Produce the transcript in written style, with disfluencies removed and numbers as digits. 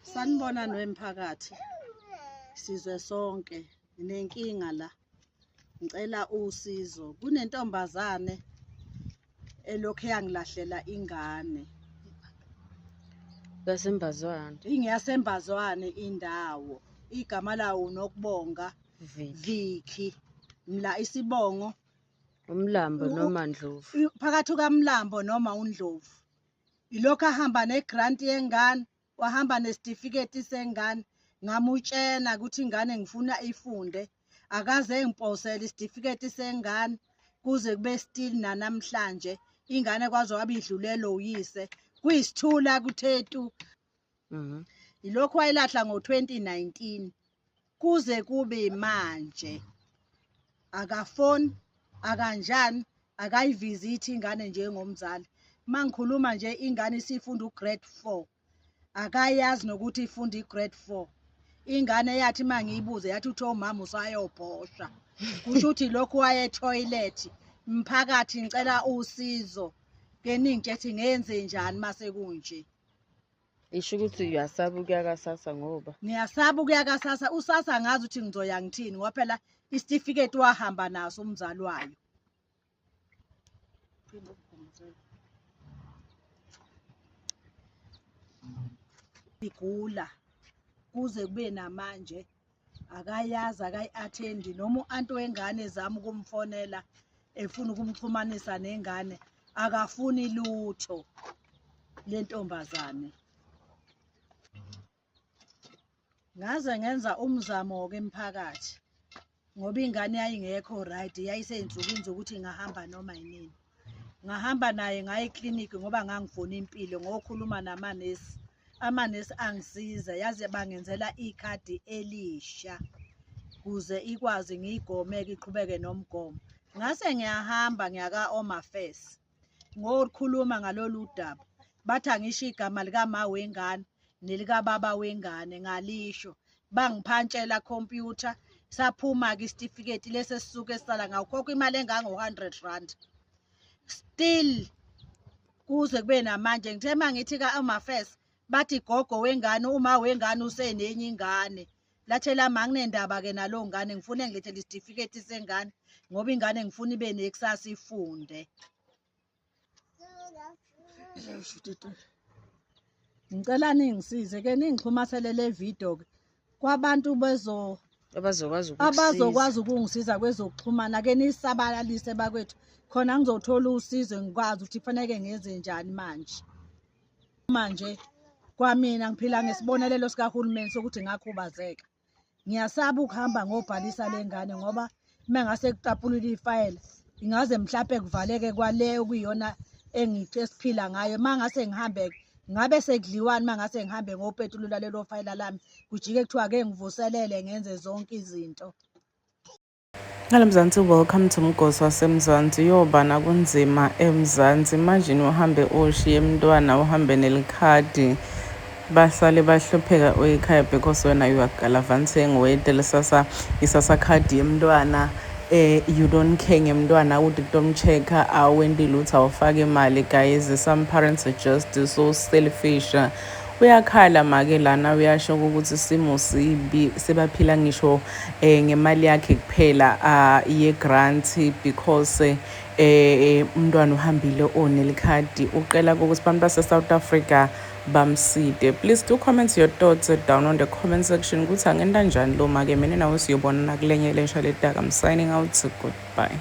Sanibona nwemphakathi. Sizwe sonke nginenkinga la. Ngicela usizo. Kunentombazane elokhu yangilahlela ingane. Yasembazwane. Ingiyasembazwane indawo. Igama lawo uNokubonga Vicky. Vicky. Mla isibongo Umlambo noma Ndlovu. Phakathi kukaMlambo noma uNdlovu. Ilokhu ahamba ne-grant yengane, wahamba nesitifiketi sengane. Ngamutshena ukuthi ingane ngifuna ifunde. Akaze engiposele isitifiketi sengane kuze kube still nanamhlanje. Ingane kwaze wabe idlulelwe uyise. Kuyisithula kuthetu. Yilokhu wayilahla ngo-2019 kuze kube manje. Akafoni, akanjani, akayivizithi ingane njengomzali. Uma ngikhuluma nje ingane isifunda u-grade 4. Akayazi nokuthi ifunda i-grade 4. Ingane yathi uma ngiyibuze yathi uthe umama usayobhosha. Kusho ukuthi lokhu waye toilet. Mphakathi ngicela usizo. Ke ningitshethi ngenze njani mase kunje. Isho ukuthi uyasaba ukuya kaSASSA ngoba ngiyasaba ukuya kaSASSA. USASSA ngazi ukuthi ngizoya ngithini ngoba phela isitifiketi wahamba naso umzali wayo. Igula kuze kube namanje akayazi, akayi-athendi noma u-anti wengane zami ukumfonela efuna ukumxhumanisa nengane, akafuni lutho le ntombazane. Ngaze ngenza umzamo-ke mphakathi ngoba ingane yayingekho right, yayisey'nsukwini zokuthi ingahamba noma yinini. Ngahamba naye ngaya eklinikhi ngoba ngangifuna impilo, ngokhuluma namanesi. Amanesi angisiza, yaze bangenzela ikhadi elisha kuze ikwazi ngiyigome-ke iqhubeke nomgomo. Ngase ngiyahamba ngiya ka-Home Affairs ngokhuluma ngalolu daba. Bathi angisho igama likama wengane nelikababa wengane, ngalisho. Bangiphantshela khompyutha, saphuma-ke isitifiketi lesi esisuke sisala, ngawukhokha imali engango-100 rand. Still kuze kube namanje ngithe uma ngithi ka-Home Affairs bathi gogo wengane, uma wengane usenenye ingane. Lathe lami anginendaba-ke nalowo ngane, ngifuna engilethele isitifiketi sengane ngoba ingane ngifuna ibe nekusasa ifunde. Ngicela ningisize ke ningixhumasele le video ke kwabantu bezo abazokwazi ukukusiza. Abazokwazi ukungisiza kwezokuxhumana ke nisabalalise bakwethu khona ngizothola usizo ngikwazi ukuthi kufanele ngenze njani manje. Manje kwamina ngiphila ngesibonelelo sikahulumeni sokuthi ngakhubazeka. Ngiyasaba ukuhamba ngobhalisa le ngane ngoba uma ngase kutapulula ifayela ingaze mhlampe kuvaleke kwale okuyiyona engithi esiphila ngayo. Uma ngase ngihambe ngabe sekudliwani, uma ngase ngihambe ngopetulula lelo fayela lami kujike kuthiwa ake ngivuselele ngenze zonke izinto. Hello Mzansi, welcome to Mgosi waseMzansi. Yobana kunzima eMzansi. Imagine uhambe ushiye mntwana uhambe nelikhadi basale bahlupheka oyikhaya because wena you are gallivanting wait lisasa isasa khadi yemntwana you don't care ngemntwana ukuthi kutomcheck-a awendi lutho awufake imali. Guys, some parents are just so selfish. Uyakhala make lana, uyasho ukuthi isimo sibi, sebaphila ngisho ngemali yakhe kuphela ye-grant because umntwana uhambile onelikhadi. Uqela ukuthi abantu base-South Africa bamside. Please do comment your thoughts down on the comment section ukuthi angenta njani lo make. Mina nawe siyobonana kulenye lensha letaka. I'm signing out, goodbye.